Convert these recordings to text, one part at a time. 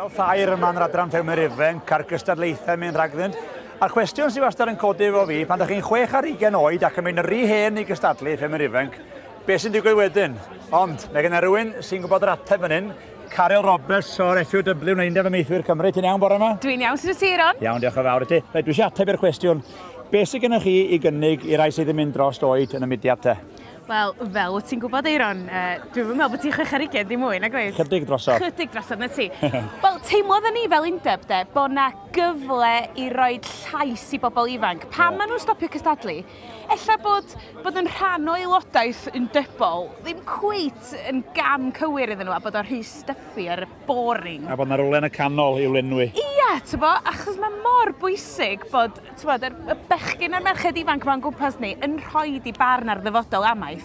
Fel ffair yma yn yr adran ffermwyr ifanc a'r gystadlaethau mynd rhagddynt. A'r cwestiwn sydd wastad yn codi efo fi, pan ydych chi'n 26 oed ac yn mynd rhy hen i gystadlu ffermwyr ifanc, beth sy'n digwydd wedyn? Ond, mae gen i rywun sy'n gwybod yr ateb fan hyn, Caryl Roberts o'r FUW neu Undeb Amaethwyr Cymru. Ti'n iawn bore yma? Dwi'n iawn, sut wyt ti, Ron? Iawn, diolch yn fawr i ti. Reit, dwi eisiau ateb i'r cwestiwn. Beth sydd gennych chi i gynnig i rai sydd yn mynd dros oed yn y mudiad te? Wel, fel wyt ti'n gwybod, Eiron, dwi'm yn meddwl bod ti'n 26 dim mwy, nag wyt? Chydig drosodd. Chydig drosodd, na ti. Wel, teimlodd ni fel undeb, de, bod na gyfle i roi llais i bobl ifanc. Pam maen nhw'n stopio cystadlu? Ella bod yn rhan o aelodaeth undebol ddim cweit yn gam cywir iddyn nhw a bod o'n rhy stuffy ar y boring. A bod na rywle yn y canol i'w lenwi. Ia, t'bo, achos mae mor bwysig bod, t'bod, y bechgyn a'r merched ifanc ma'n gwmpas ni yn rhoi di barn ar ddyfodol amaeth.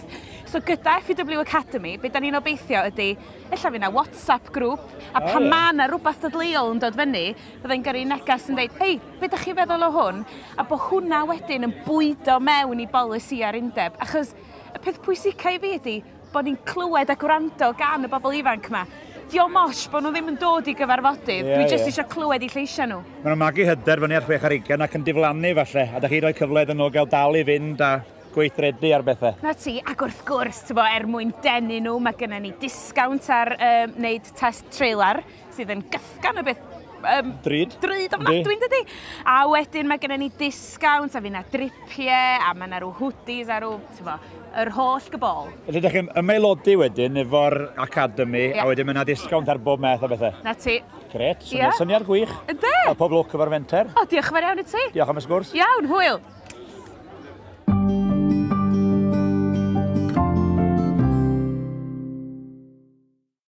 So gyda FUW Academy, be da ni'n obeithio ydy, ella fydd 'na WhatsApp grŵp, a pan ma' 'na rhywbeth dadleuol yn dod fyny, fyddai'n gyrru neges yn dweud, "Hei, be da chi'n feddwl o hwn?" A bod hwnna wedyn yn bwydo mewn i bolisi a'r undeb. Achos y peth pwysica i fi ydy bod ni'n clywed a gwrando gan y bobl ifanc yma. Dio'm ots bod nhw ddim yn dod i gyfarfodydd, dwi jyst eisiau clywed eu lleisiau nhw. Maen nhw'n magu hyder fyny ar 26 ac yn diflannu falle, a da chi'n rhoi cyfle iddyn nhw gael dal i fynd a gweithredu ar bethau. Na ti, ac wrth gwrs, t'bo, er mwyn denu nhw, mae gennym ni disgownt ar wneud test trailer, sydd yn gythgan o beth Drud. Drud ofnadwy, yn dydi? A wedyn mae gennym ni disgownt, a fydd 'na dripiau, a mae yna rhyw hoodies a rhyw, t'bo, yr holl gybol. Felly, ydych chi'n ymaelodi wedyn efo'r academy, a wedyn mae yna disgownt ar bob math o bethau. Na ti. Gret, syniad, syniad gwych. Ynde? A pob lwc efo'r fenter. O, diolch yn fawr iawn i ti. Diolch am y sgwrs. Iawn, hwyl.